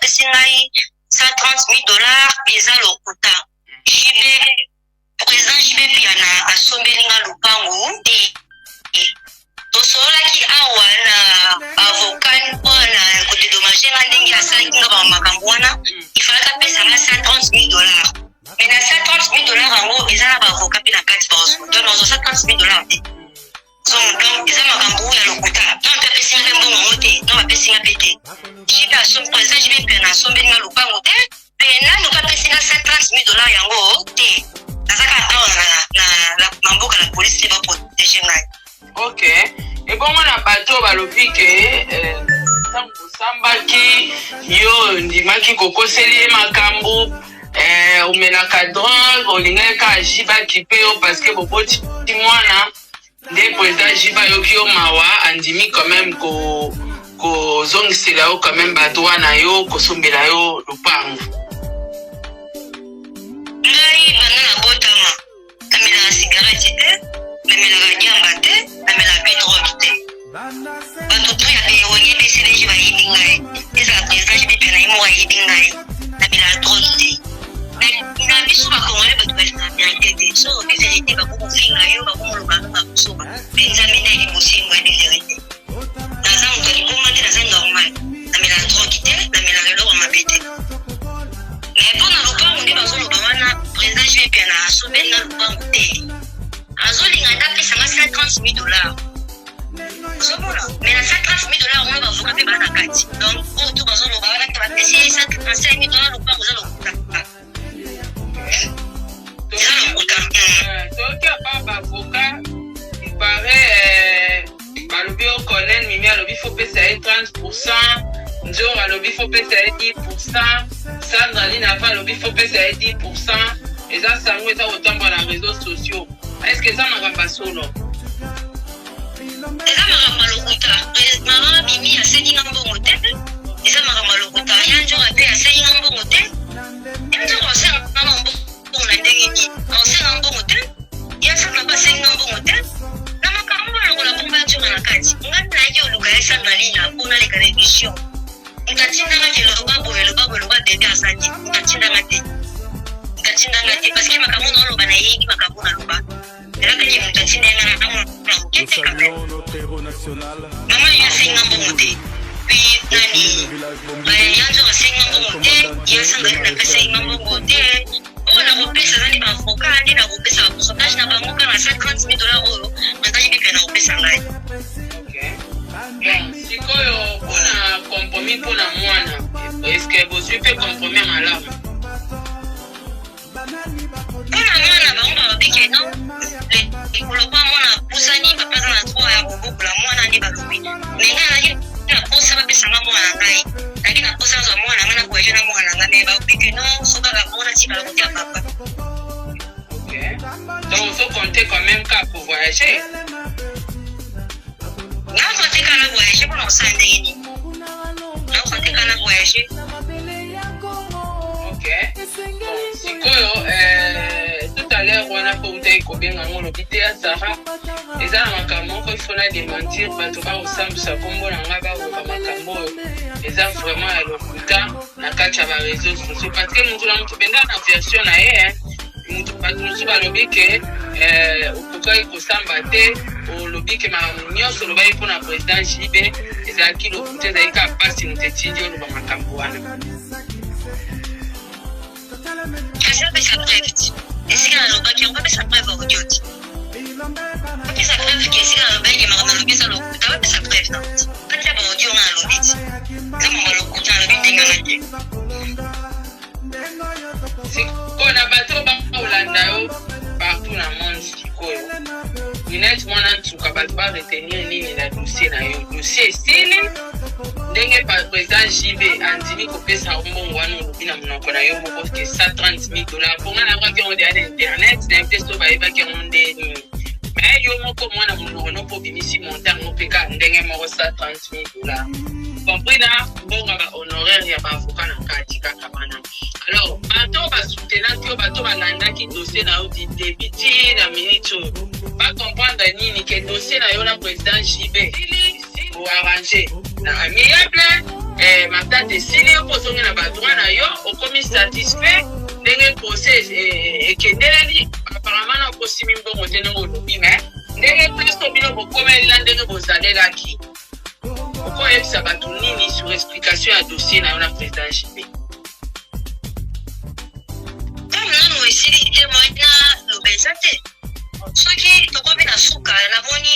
Apesi ngai 130 000 dollars, eza lokuta. JB, président JB Mpiana asombeli nga lupangu te. Tosololaki awa na avocat mpona kodédommager nga ndenge asalaki nga bamakambo wana. Ifalaki apesa nga 130 000 dollars, mais na 130 000 dollars yango, eza na baavocat mpe na kati. Bazwa, donc nazwa 130 000 dollars te. Donc eza makambo ya lokuta. Donc mpe apesi nga mpe mbongo yango te. Donc bapesi nga mpe te. JB asombi, président JB Mpiana asombeli nga lupango te, mpe nanu mpe apesi nga 130 000 dollars yango te. Naza kaka awa na mboka na polisi te, baprotéger ngai. Ok, ebongo na bato oyo balobi ke ntango osambaki, yo ondimaki kokoseli ye makambo, omelaka drogue, olingaki kaka JB akipe yo parce que boboti mwana, nde président JB ayoki yo mawa, andimi quand même kozongisela yo quand même badroit na yo, kosombela yo lopango. Ngai, banda nabotama, namelaka cigarette te, namelaka diamba te, namelaka mpe drogue te. Bato to ya Wenge BCBG bayebi ngai, ezala président JB mpe na ye moko ayebi ngai, namelaka drogue te. Na biso bakongole, bato balingaka vérité te. So olobi vérité, bakokofinga yo, bakomoloba bakosoba. Mpe Nzambe nde ayebi bosembo, ayebi vérité. Naza moto ya liboma te, naza normal. Namelaka drogue te, namelaka eloko mabe te. Mais mpo na lopango nde bazoloba wana, président JB Mpiana asombeli nga lopango te. Azolinga nde apesanga 130 000 dollars, ozomona? Mais na 130 000 dollars wana, baavocat mpe baa na kati. Donc oyo to bazoloba wana te, bapesi ye 135 000 dollars lopango, eza lokuta, eza lokuta. Toyoki apa baavocat, il paraît balobi o colonel Mimi alobi faut pesa ye 30 %, Nzor alobi faut pesa ye 10 %, Sandra Linava alobi faut pesa ye 10 %. Eza sango eza kotambola na réseaux sociaux. Est ce que eza makambo ya solo? Eza makambo ya lokuta. Mama Mimi asengi nga mbongo te, eza makambo ya lokuta. Ya Nzoka mpe asengi nga mbongo te. Ya Nzoka asenga nga mbongo na ndenge nini? Asenga mbongo te. Ya Sandra mpe asengi nga mbongo te. Na makambo oyo, lokola kombo ya Nzoka na kati, ngai nayaki oluka ya Sandra Lina mpo naleka na émission. Moto atindanga ke loba boye, loba boye, loba bebe aza te. Moto atindanga te, moto atindanga te, parce que makambo na oloba, nayebi makambo naloba. Eza kaki moto atindanga na mona moke te quand même. Mama yo asenga mbongo te, puis nani ya Nzoka asenga mbongo te, ya Sandra Lina mpe asenga mbongo te. Oyo nakopesa eza nde baavocat, nde nakopesa bapourcentage na bango kaka na 130 000 dollars oyo bazali mpe na kopesa ngai. Bon, sikoyo mpona compromis mpona mwana, est-ce bozwi mpe compromis ya malamu? Mpona mwana, bango balobi ke non, likolo mpa mwana apusani, papa aza na droit ya kobokola mwana, nde balobi. Mais ngai nazalaki na posa bapesanga mwana na ngai, nazalaki na posa nazwa mwana na ngai, na voyage na mwana na ngai. Mais balobi ke non, so kaka mwana tikala kote ya papa. Ok, donc ozo compter quand même kaka pour voyager? Nakote kaka na voyage mpona kosala ndenge nini? Nakote kaka na voyage. Ok, bon, sikoyo tout à l'heure wana mpo utaki kobenga yango, olobi te ya Sara, eza na makambo moko il faut na démentir, bato bakosambwisa nkombo na ngai, bakoka makambo oyo eza vraiment ya lokuta na kati ya baréseaux sociaux, parce que motu na motu mpenza na version na ye. Mutu, bato mosusu balobi ke okokaki kosamba te, olobi ke makambo nyonso olobaki mpona président JB ezalaki lokuta, ezalaki kaka mpasi moto etindi oloba makambo wana. Kasi bapesa preuve ti esika nalobaki yango, bapesa preuve audio ti, bapesa preuve ke esika nalobaki makambo nalobi eza lokuta. Bapesa preuve na ti, batia baaudio nga nalobi ti eza makambo lokuta, nalobi ndenge wana te. Sikoyo na bato bakolanda yo partout na monde, sikoyo Ninette Mwana Nsuka, bato baretenir nini na dossier na yo? Dossier esili ndenge président JB andimi kopesa yo mbongo wana olobi na monoko na yo moko ke 130 000 dollars. Mponga nayokaki yango deya na internet, nayebi te so bayebaki yango nde nini, mais yo moko mwana monoko no mpo obimisi montant yango mpe kaka ndenge moko, 130 000 dollars compris na mbongo ya bahonoraire ya baavocat na kati kaka wana. Alors bato basoutenaki yo, bato balandaki dossier na yo du début ti na minute oyo, bacomprendre nini? Ke dossier na yo na président JB boarranger na amiable? Eh, matata esili yo mpo ozongi na badroit na yo, okomi satisfait ndenge procès eh, ekendeleli. Apparemment na okosimi mbongo te ndenge olobi, mais ndenge place bino bokomeli na ndenge bozalelaki, okoyebisa bato nini sur explication ya dossier na yo na président JB? Ntango nanu esili te, moyen naloba eza te. Soki tokomi na suka, namoni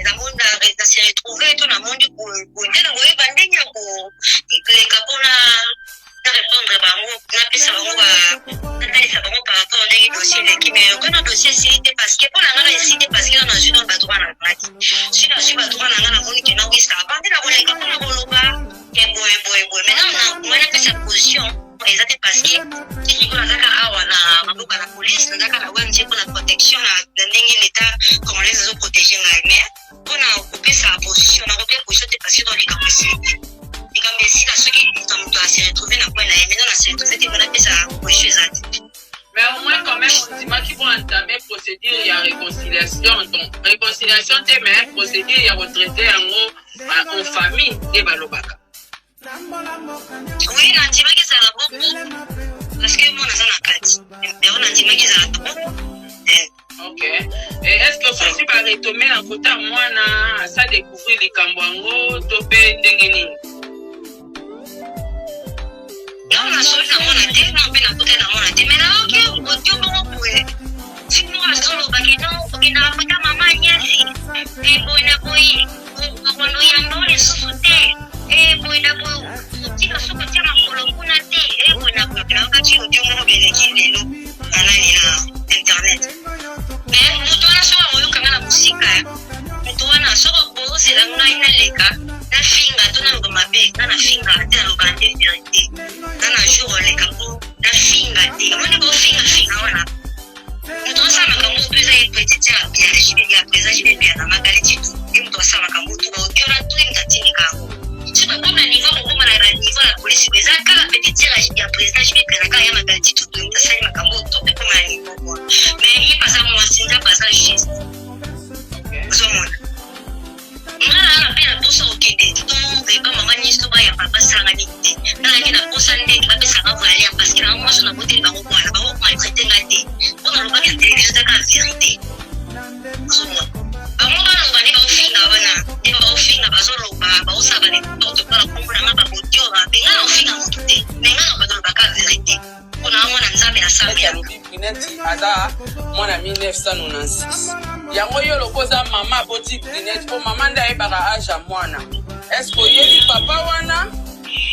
namoni na se retrouve to namoni boye nde nakoyeba ndenge ya koleka mpona na répondre bango, napesa bango, natalisa bango par rapport ndenge dossier eleki. Mais okana dossier esili te, parce que mpo na ngai na esili te, parce que na nazwi nano badroit na ngai. Si nazwi badroit na ngai, namoni ke nawisa avant nde nakoleka mpona koloba ke boye boye boye. Maintenant moyen napesa position eza te, parce que sikoyo nazaka awa na maboko na police, nazaka na ONG mpona protection na ndenge l'État congolais azoprotéger ngai. Mais mpona kopesa position, nakopesa position te, parce que dans likambo esili te. Likambo esila soki moto moto ase retrouve na point na ye. Maintenant nase retrouve te, mpona apesa position eza te. Mais au moins quand même ondimaki bo entamer procédure ya réconciliation, donc réconciliation te, mais procédure ya kotraiter yango en famille nde balobaka. Oui, nandimaki ezala bongo, parce que mwana aza na kati yango, nandimaki ezala bongo. Ok, et est ce que soki baretome na kota, mwana asa découvrir likambo yango to mpe ndenge nini? Non, nasoli na mwana te, na mpe nakota na mwana te, mais nayoki audio moko boye, fille moko azolobaki non, okendaka kota mama Agnès e boye na boye, okondo yamba o lisusu te, e boye na boye, otika soki otia makolo kuna te, e boye na boye. Nayokaki audio moko beleki lelo na nani, na internet. Mais moto wana, soki akoyokanga na mosika, moto wana, soki ozela ngai naleka nafinga to naloba mabe, nga nafinga te, naloba nde vérité. Nga na jour oleka mpo nafinga te. Omoni bofingafinga wana, moto asala makambo to eza ye petite ya président JB Mpiana, Magali Titu ye moto asala makambo tu baotiola tu, ye moto atindika yango. So bakoma na niveau, kokoma na niveau ya polisi, eza kaka petite ya président JB Mpiana, kaka ya Magali Titu moto asali makambo to ekoma na niveau wana. Mais ye aza mwasi, Nzambe aza juste. Ozomona nga na mpe na posa kokende to eba mama nyonso bayamba, basalanga nini te. Nalaki na posa ndenge bapesaka valeur, parce que na mwasi naboteli bango mwana, bango maltraite nga te. Mpo nalobaki na télévision, ezaka vérité. Ozomona bango baloba nde baofinga wana, nde baofinga, bazoloba, baosala ba n'importe quoi na kombo na nga, babotiora. Me nga na ofinga motu te, me nga na balobaka vérité mpona mwana Nzambe nasambela. Alobi Brinette aza mwana 1996. Yango yo loko oza mama, aboti Brinette, mpo mama nde ayebaka age ya mwana. Est ce que oyebi papa wana?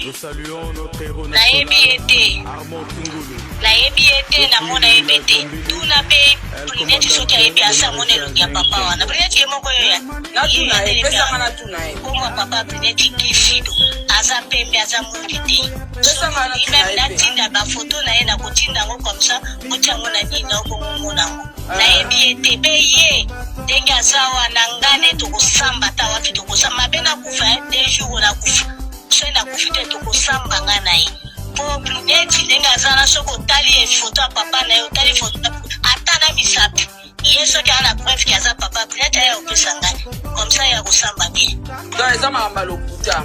Nous saluons notre héros Nayebi ye te. Armand Tungulu. Nayebi ye te, namona ye mpe te. Tuna mpe Brinette soki ayebi, asi amona elongi ya papa wana. Brinette ye moko yo ya Natuna ye, pesanga natuna ye. Komwa papa Brinette Gifido, aza pembe, aza mwindu te. Pesanga natuna ye mpe. Natinda bafoto na ye, nakotinda yango comme ça otia yango na nini na okomomona yango. Nayebi ye te mpe ye ndenge aza wana, nga nde tokosamba ta wapi, tokosamba mabe. Nakufa 2 jours, nakufa. Soki nakufi te, tokosamba nga na ye. Mpo Brinette ndenge aza na, soki otali ye foto ya papa na ye, otali foto ata na misapi ye, soki aza na preuve ke aza papa Brinette, aya kopesa ngai comme ça ya kosamba bien. Donc eza makambo ya lokuta,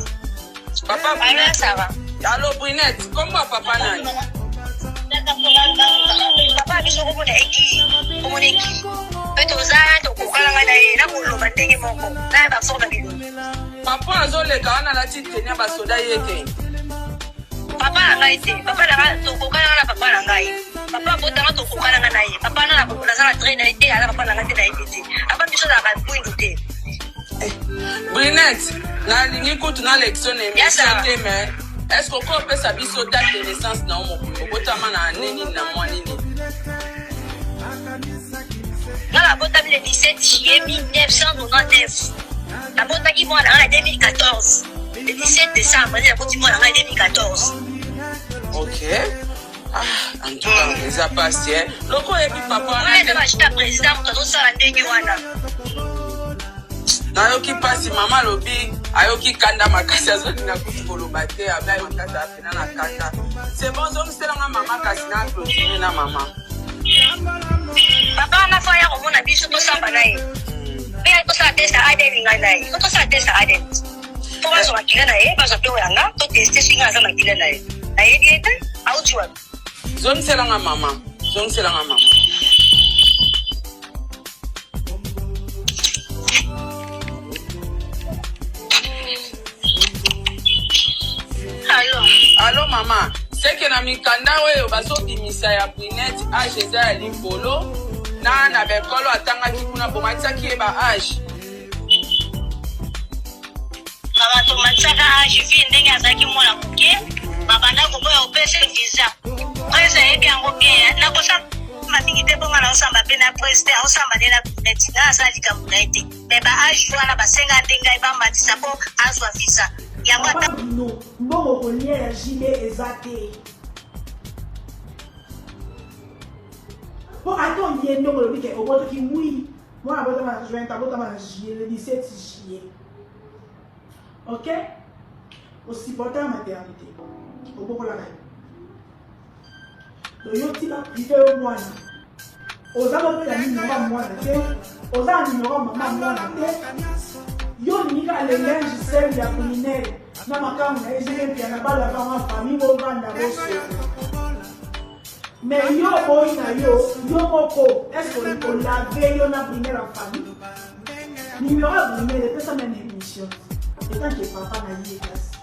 papa Brinette. Allo Brinette, kombo ya papa nani? Papa biso komona eki, komona eki mpe toza tokokalanga na ye na koloba ndenge moko na baforme bilongi. Papa azoleka wana, alati tenue ya basoda, ye te? Papa na ngai te. Papa na ngai, tokokalanga na papa na ngai. Papa abotanga, tokokalanga na ye. Papa na naza na trait na ye te, aza papa na ngai te, nayebi te. Papa biso azalaka mwindu te. Brinette, nalingi kutu na lection na émission te, mais est ce que okoki opesa biso date de naissance na yo mobimba? Obotama na année nini, na mwa nini? Nga nabotami le 17 juillet 1999. Nabotaki mwana nga na 2014, le 17 décembre nde naboti mwana nga 2014. Ok, ah, en tout cas eza pasi loko oyebi papa wana. Wana eza bashita président, moto azosala ndenge wana. Nayoki mpasi. Mama alobi ayoki kanda makasi, azolinga kutu koloba te, abai makasi, apena na kanda. C'est bon, zongiselanga mama kasi na clôture na mama. Papa wana faut aya komona biso, tosamba na ye mpe tosala test ADN. Ngai na ye, so tosala test ADN. Mpo bazwa makila na ye, bazwa mpe oyo ya nga, to teste soki nga naza makila na ye. Nayebi ye te, auti wapi? Zongisela nga mama, zongisela nga mama. Allo. Allo mama, seke na mikanda oyo bazobimisa ya Brinette age eza ya likolo na na bekolo atangaki kuna bomatisaki ye ba age. Mama tomatisaka age vie ndenge azalaki mwana moke babanda koboya kopesa ye visa prince ayebi yango bien nakosamba mingi te bonga naosamba mpe na prince te aosamba nde na Brinette nga asala likambo na ye te me ba age wana basenga nde ngai bamatisa mpo azwa visa yango ata bino mbongo kolia ya JB eza te po ata oye ndongo olobi ke obotaki wi mwana abotama na juin abotama na juillet le 17 juillet ok osupporta ya maternité obokolaka ye donc yo ti baprive yo mwana oza bope na nimero ya mwana te oza na nimero ya mama mwana te yo olingi kaka le linge sel ya criminel na makambo na ye jebe mpiana balava ma famille bovanda bosolo mais yo oboyi na yo yo moko est ce que olave yo na brunel ya famille nimero ya brunel epesami na émission etant que papa na ye kasi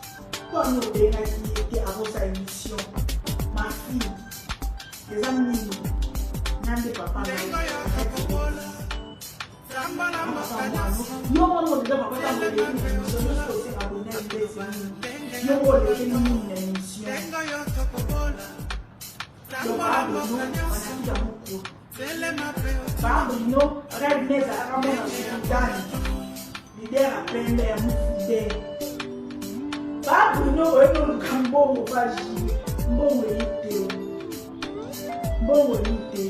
mpo ani obengaki ye te akosa émission ma fille eza nini nga nde papa na yo moko deja papa ntango oleki na émission nyonso osenga brunel ndeti nini yo moko olekeli nini na émission donc abino banakita mokolo babrino rêve ne ezalaka mona sukutani lider ya pembe ya mofude babrino oyebi oluka mbongo baji mbongo eyi te mbongo eyi te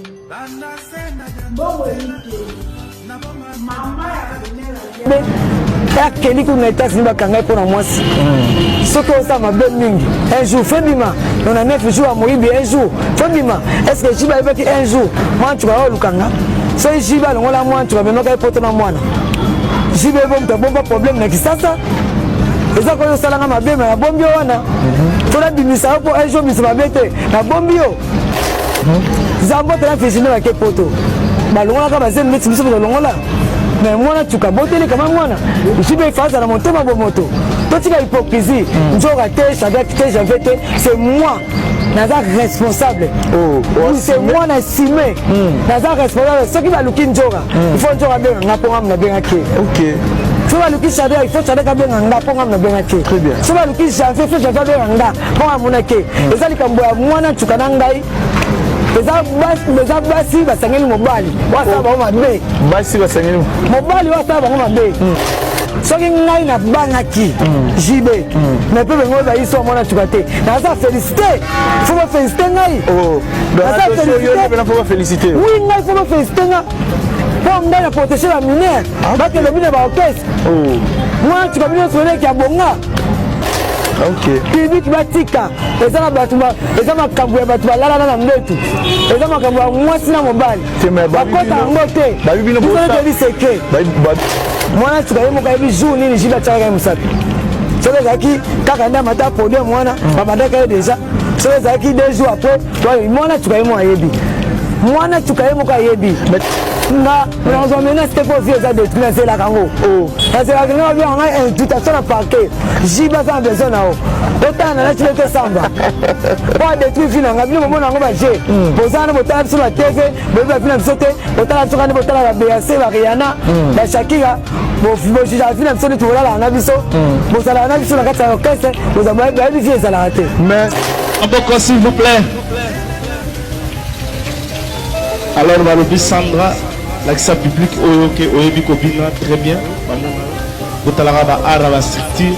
mbongo eyi te mama ya brunel akeli kuna États-Unis bakanga ye mpo na mwasi hmm. soki osala mabe mingi un jour fo bima nona 9 jour ya moyibi un jour fo bima est ce que jibe ayebaki un jour mwana ntuka oyo olukanga soki jibe alongola mwana ntuka amemaka ye poto na mwana jibe ebo moto abomba problème na kisasa eza koyo osalanga mabe ma nabombi yo wana mhm. fo nabimisa yo mpo un jour misa mabe te nabombi yo mhm. zambote na virginie bake poto balongolaka bazemi neti biso tolongola mais mwana tuka boteli kama mwana jibe ifa azala motema bomoto totika hypocrisie mm. nzoka te shadrack te janvier te c'est moi naza responsable oh, oh, c'est moi na estime mm. naza responsable soki baluki nzoka mm. il faut nzoka abenga nga mpo ngamu nabengaki ye soki baluki shadrack il faut shadrack abenga nga mpo ngamu nabengaki ye soki baluki janvier il faut janvier abenga nga mpo ngamu amonaki ye eza likambo ya mwana ntuka na ngai eza basi basangeli mobali oyo asala bango mabe basi basangeli mobali oyo asala bango mabe hmm. soki ngai nabangaki hmm. jb hmm. mais mpe bengo bayiso amona tuka te naza félicité fo bafélicité ngai oh, naza félicité oui ngai fo bafélicité nga mpo ngai na protege ba mineur ah. bakende bino baorchestre oh. mwana tuka bino nyonso eleki ya bonga public batika eza na bato eza makambo ya bato balalana na mbetu eza makambo ya mwasi na mobali bakota yango te biso toyebi secret mwana suka ye moko ayebi jour nini jibe atiakaka ye mosapi soki ezalaki kaka nde amata podium wana mm. babandaka ye déjà soki ezalaki deux jours après mwana suka ye moko ayebi mwana suka ye moko ayebi nga nazwa menace te mpo vie eza détruit nazelaka yango oh. nazelaka nga babengaka ngai invitation na parquet jibe aza na besoin na yo otala na nati lete samba mpo adétruit vie na ngai bino bomona yango baje hmm. boza wana botala biso na tv boyebi bavi na biso te botala biso kani botala ba beac ba riana hmm. ba shakira bojijaka vie na biso neti bolalaka na biso hmm. bozalaka na biso na kati ya orchestre bayebi vie ezalaka te Maboko s'il vous plaît. Alors balobi Sandra lakisa public oyo ke oyebi kobina très bien bamona botalaka ba art ya ba structure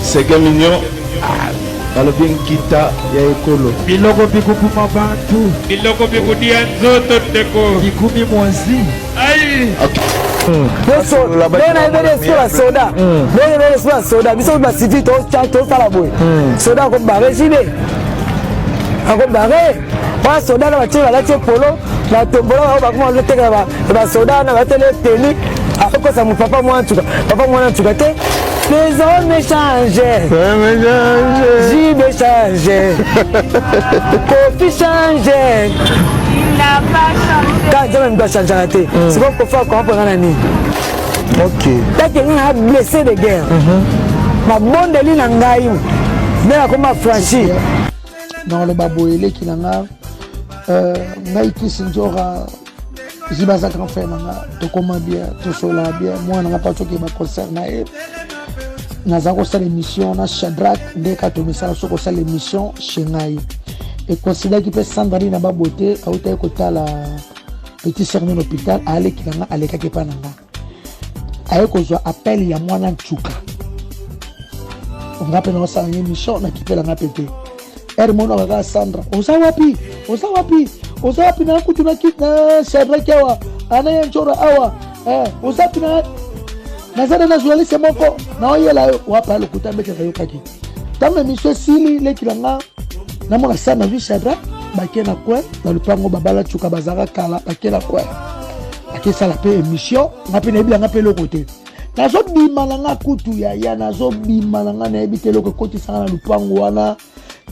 Seguin Mignon ah, balobi nkita ya ekolo biloko bikubuma bantu biloko bikudia nzoto ndeko bikumi mwazi ai ndenge nayebeli esprit ya soda ndenge nayebeli esprit ya soda biso bacivil tosala boye soda akobare jibe akobare wana soda na batie balati ye polo na tombola bango bakoma bazotekela basoda wana batele teni akokosa papa mwana ntuka papa mwana ntuka te. Les hommes changent. JB change. Kofi change. Quand Nzambe moto achangeaka te. Sikoyo Kofi akoma mpona na nini? Take nga na blessé de guerre. Mabondeli na ngai nde nakoma franchi. Nakoloba boye eleki na nga ngai kisi nzora ziba aza grand frère na nga tokoma bien tosololaka bien mwana na nga mpe atokee baconcert na ye naza kosala émission na Shadrack nde kaka tomesala so kosala émission chez ngai econsidaki mpe Sandra na babote autaki kotala petit sœur na hôpital aleki na nga alekaki epa na nga aye kozwa appel ya mwana ntuka nga mpe naosala ye émission nakipela nga mpe te ere mona kaka Sandra oza wapi oza wapi oza wapi na kutu na na Shadrack awa ana ya njora awa eh, oza wapi na naza na journaliste moko naoyela yo wapa lokuta mbete nayokaki ntango émission esili leki na nga namona sa nazwi Shadrack bake na coin na lupango babala cuka bazalaka kala bake na coin akesala mpe émission nga mpe nayebi yanga mpe eloko te nazobima na nga kutu yaya nazobima na nga nayebi te eloko ekotisanga na lupango wana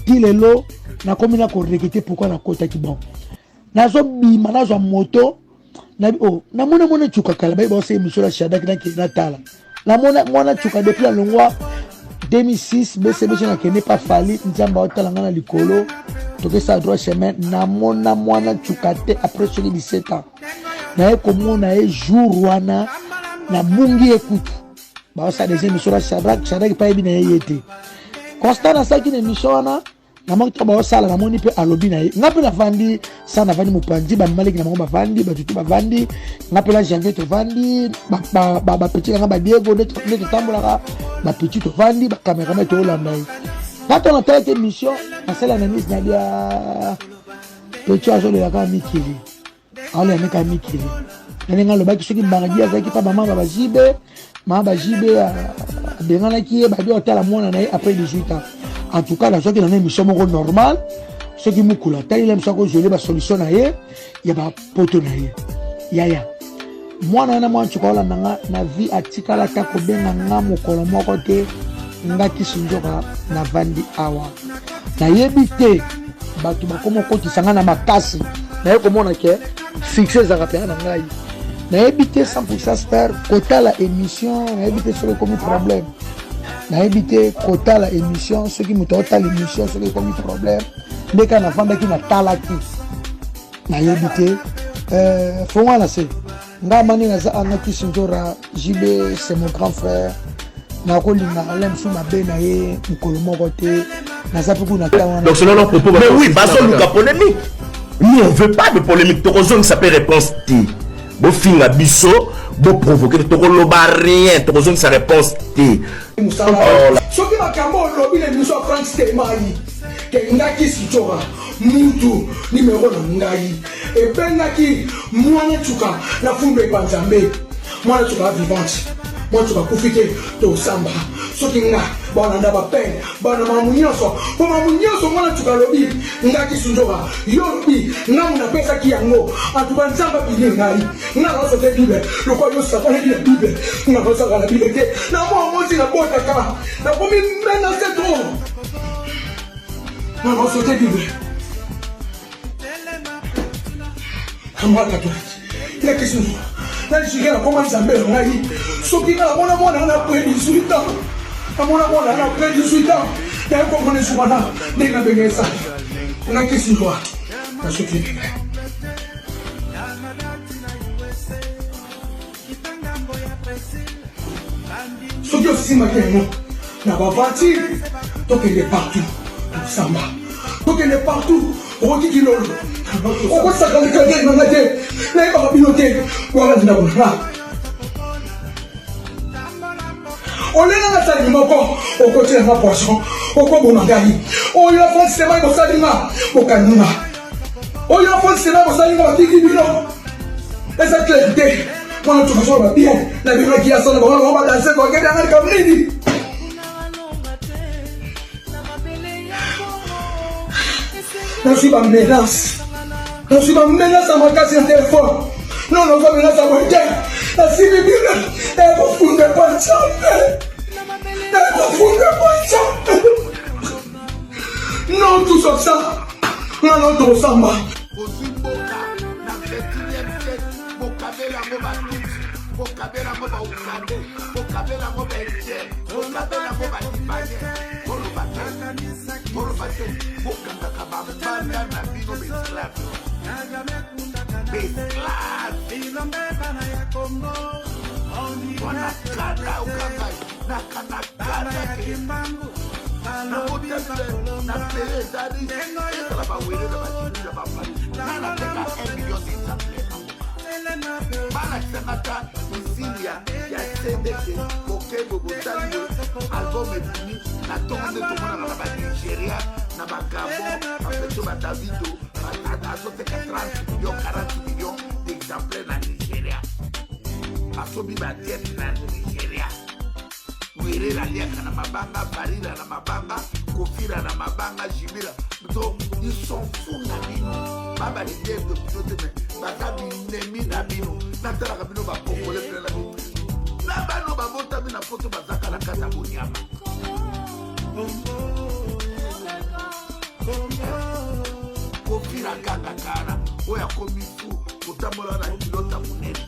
ti lelo nakomi na koregretter pourquoi nakotaki bon nazobima nazwa moto nabi oh namona mona cuka kala baye baosa émission na Shadrack nakende natala namona mwana cuka depuis alongwa 2006 bcbc nakende pa Fally nzambe aotala nga na likolo tokesala droit chemin namona mwana cuka te après soki 17 ans naye komona ye jour wana nabungi ye kutu baosala des émission na Shadrack Shadrack mpe ayebi na ye ye te constant nasalaki na émission wana namoni to baosala namoni mpe alobi na ye nga mpe navandi sa navandi mopanzi bamaleki na bango bavandi batutu bavandi nga mpe na janvier tovandi bapeti na nga badiego nde totambolaka bapeti tovandi bacameraman toolanda ye nga to natalaki émission nasali analyse na bia petit azolela kaka mikili aolela nde kaka mikili na ndenge alobaki soki mardi azalaki mpa mama babajibe mama bajibe abenganaki ye babi otala mwana na ye après 18 ans. En tout cas nazwaki nanga émission moko normale soki mokolo atalila biso akozwele basolution na ye ya bapoto na ye yaya mwana wana mwana nsuka olanda nga na vie atikala ata kobenga nga mokolo moko te nga kisi nzoka navandi awa nayebi te bato bakoma okotisa nga na makasi naye komona ke succès ezalaka mpenza na ngai nayebi te 100 star kotala émission nayebi te soki ekomi problème nayebi te kotala émission soki moto aotala émission soki ekomi problème nde kaka navandaki natalaki nayebi te fonga na se nga mani naza anga kisi nzora JB c'est mon grand frère nakolinga ala mosusu mabe na ye mokolo moko te naza mpe kuna ta wana. Donc selon leur propos, mais oui, bazoluka polémique. Nous, on veut pas de polémique. Tokozongisa mpe réponse te. Bofinga biso, boprovoke, tokoloba rien, tokozongisa réponse te. Mosala soki makambo olobi na émission ya Frank Stemai ke ngaki sitora mutu nimero na ngai ebengaki mwana cuka na fundu epa nzambe mwana cuka vivante mwana cuka akufi te tosamba soki nga balanda bapene bana mamu nyonso mpo mamu nyonso mwana cuka alobi ngaki sunzoka yo olobi ngamu napesaki yango antuka nzambe abimi ngai nga naoso te bible lokola yo sakanaki na bible nga naosaka na bible te na mwa mosi nabotaka nakomi menase trop nga naoso te bible na mwa catholique ya kisi na jure nakoma nzambe na ngai soki nga namona mwana na après 18 ans namona mwana na après 18 ans naye komona esu wana ndenge nabenge esali nga kisi lwa nasuki ngai. Soki osimbaki yango na bavatire tokende partout tosamba tokende partout okoki kilolo okosaka likangeli nanga te nayebaka bino te wana ndako na nga olela na salimi moko okotiela nga poisson okoboma ngai oyo afonsemai bosali nga bokangi nga oyo afonsemai bosali nga batiki bino eza clair te mpona tokosoloba bien na bino kiasana bango bango badanse bakende yanga likambo nini nazwi bamenace nazwi bamenace ya makasi na telefone non nazwa menace ya boye te nasili bino ekofunda epa nzambe. Nakofunda poisa. Non, tout sauf ça. Nga na tokosamba. Bozwi mboka na 21e siècle, bokabela yango batutsi, bokabela yango baougandais, bokabela yango baindien, bokabela yango balibanais. Boloba te, boloba te, bokangaka bambanda na bino baesclave, baesclave. Wana kanda okangai na kanda kanda ke nakotami na pele ezali ezala bawele na bajibu ya bafali nga nateka 1 million d'exemplaire na mboka balakisanga ata usine ya ya sendeke bokembo bosali boye album ebimi na ntongo nde tomonaka na banigeria na bagabon bapeto badavido azoteka 30 million 40 million d'exemplaire na nigeria basobi badiete na nigeria werera aliaka na mabanga farira na mabanga kofira na mabanga jibira donc ils sont fous na bino ba baleader de bino te mais baza binemi na bino natalaka bino bakongole mpena na bino na bano babotami na poto bazaka na kati ya bonyama kofira kanga kara oyo akomi fu kotambola na kilota monene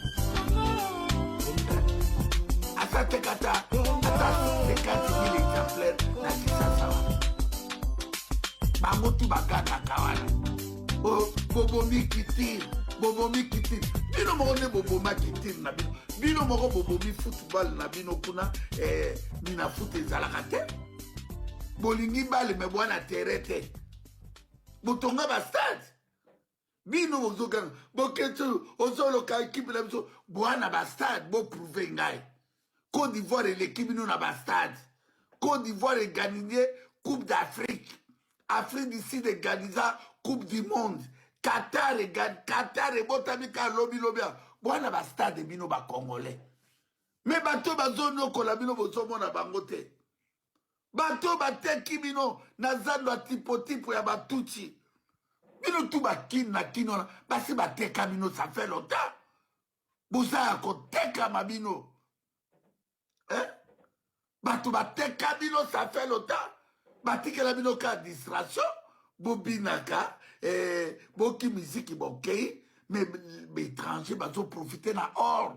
ata teka ata ata 50 000 exemplaire na kisasa wana bango tu bagangaka wana oh, bobomi kitire bobomi kitire bino moko nde boboma kitire na bino bino moko bobomi football na bino kuna eh, mina foot ezalaka te bolingi bale me bwana terrain te botonga bastade bino bozokanga boketsu ozoloka ekipe na biso bwana bastade boprouve ngai Côte d'Ivoire eleki bino na bastade Côte d'Ivoire eganigne coupe d'Afrique Afrique du Sud eganisa coupe du monde Qatar Qatar ebotami kaka lobi lobi bwana bastade bino bacongolais me bato bazonyokola bino bozomona bango te bato bateki bino na zando ya tipotipo ya batutsi bino tu bakini na kini wana basi bateka bino ça fait longtemps boza ya kotekama bino eh? bato bateka bino ça fait longtemps batikela bino ka distraction bobinaka eh, boki miziki bokei mais baétranger bazoprofite na or.